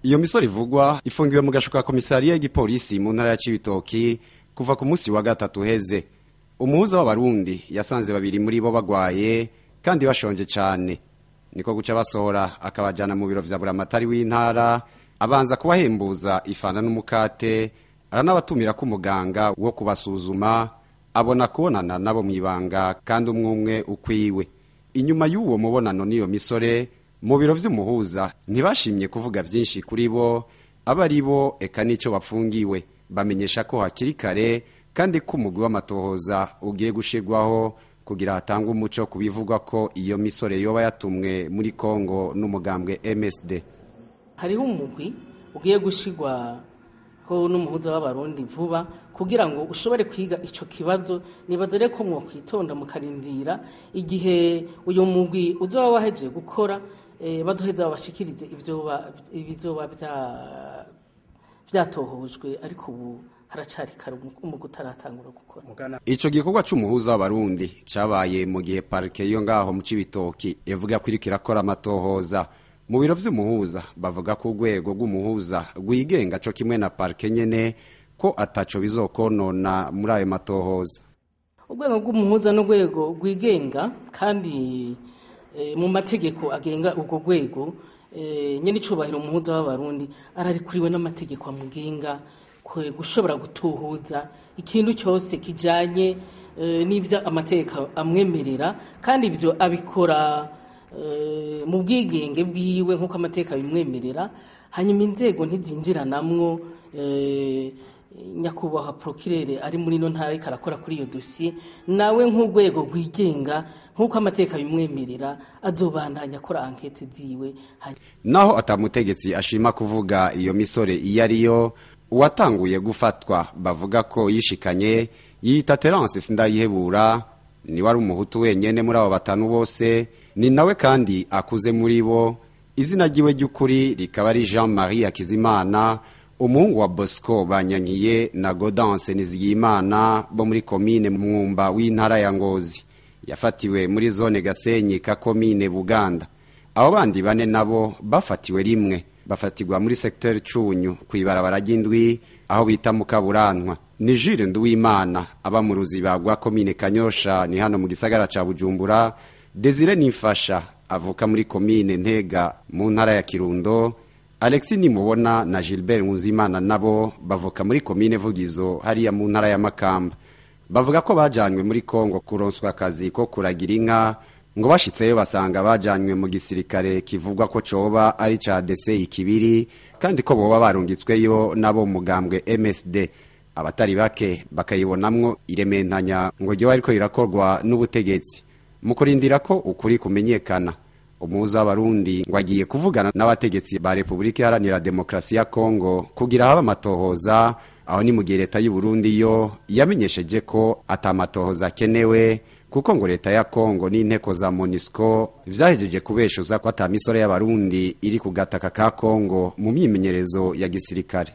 Iyo misore ivugwa ifungiwe mu gashuka ka komisariya y'igipolisi mu ntara ya Cibitoki kuva ku munsi wa gatatu uheze. Umuhuza w'Abarundi yasanze babiri muri bo bagwaye kandi bashonje cane, niko guca basohora akabajana mu biro vya buramatari w'intara, abanza kubahembuza ifana n'umukate, aranabatumira ko umuganga wo kubasuzuma abona kubonana nabo mwibanga kandi umwe ukwiwe. Inyuma y'uwo mubonano n'iyo misore mu biro vy'umuhuza ntibashimye kuvuga vyinshi kuri bo, aba ari bo eka n'ico bafungiwe. Bamenyesha ko hakiri kare kandi ko umugwi w'amatohoza ugiye gushirwaho kugira hatangwe umuco ku bivugwa ko iyo misore yoba yatumwe muri Kongo n'umugambwe MSD. Hariho umugwi ugiye gushirwaho n'umuhuza w'Abarundi vuba kugira ngo ushobore kwiga ico kibazo. Nibaza rero ko mwokwitonda mukarindira igihe uyu mugwi uzoba wahejeje gukora, bazoheza babashikirize ibizoba vyatohojwe, ariko ubu haracari kare, umugwi utaratangura gukora. Ico gikorwa c'umuhuza w'Abarundi cabaye mu gihe parike yo ngaho mu Cibitoki ivuga ko iriko irakora amatohoza. Mu biro vy'umuhuza bavuga ko urwego rw'umuhuza rwigenga co kimwe na parike nyene, ko ataco bizokonona muri ayo matohoza. Urwego rw'umuhuza n'urwego rwigenga, kandi mu mategeko agenga urwo rwego, nyene icubahiro umuhuza w'Abarundi ararikuriwe n'amategeko amugenga gushobora gutuhuza ikintu cyose kijanye n'ivyo amategeko amwemerera, kandi ivyo abikora mu bwigenge bwiwe nk'uko amategeko abimwemerera. Hanyuma inzego ntizinjiranamwo. Nyakubahwa procureur ari muri ino ntara ariko arakora kuri iyo dosiye, nawe nk'urwego rwigenga nk'uko amategeko abimwemerera azobandanya akora enquête ziwe. Naho atamutegetsi ashima kuvuga iyo misore iyo ariyo, uwatanguye gufatwa bavuga ko yishikanye yita Terence Sindayihebura, ni wari umuhutu wenyene muri abo batanu bose, ni nawe kandi akuze muri bo. Izina ryiwe ry'ukuri rikaba ari Jean Marie Hakizimana, umuhungu wa Bosco Banyankiye na Gaudence Nizigiyimana bo muri komine Mwumba w'intara ya Ngozi. Yafatiwe muri zone Gasenyi ka komine Buganda. Abo bandi bane nabo bafatiwe rimwe, bafatirwa muri secteur Cunyu kw'ibarabara ry'indwi aho bita Mukaburantwa. Ni Jules Nduwimana aba mu Ruziba rwa komine Kanyosha, ni hano mu gisagara ca Bujumbura. Desire Nifasha avuka muri komine Ntega mu ntara ya Kirundo. Alexis Nimubona na Gilbert Nkunzimana nabo bavuka muri komine Vugizo hariya mu ntara ya Makamba. Bavuga ko bajanywe muri Kongo kuronswa akazi ko kuragira inka, ngo bashitseyo basanga bajanywe mu gisirikare kivugwa ko coba ari ca DC Ikibiri, kandi ko boba barungitsweyo nabo mugambwe MSD. Abatari bake bakayibonamwo irementanya ngo ryo ariko rirakorwa n'ubutegetsi. Mu kurindira ko ukuri kumenyekana, umuhuza w'Abarundi ngo agiye kuvugana n'abategetsi ba Republika Iharanira Demokarasi ya Kongo kugira habe amatohoza. Aho ni mu gihe leta y'u Burundi yo yamenyesheje ko atamatohoza akenewe, kuko ngo leta ya Kongo n'inteko za MONUSCO vyahejeje kubeshuza ko ata misore y'Abarundi iri ku gataka ka Kongo mu myimenyerezo ya gisirikare.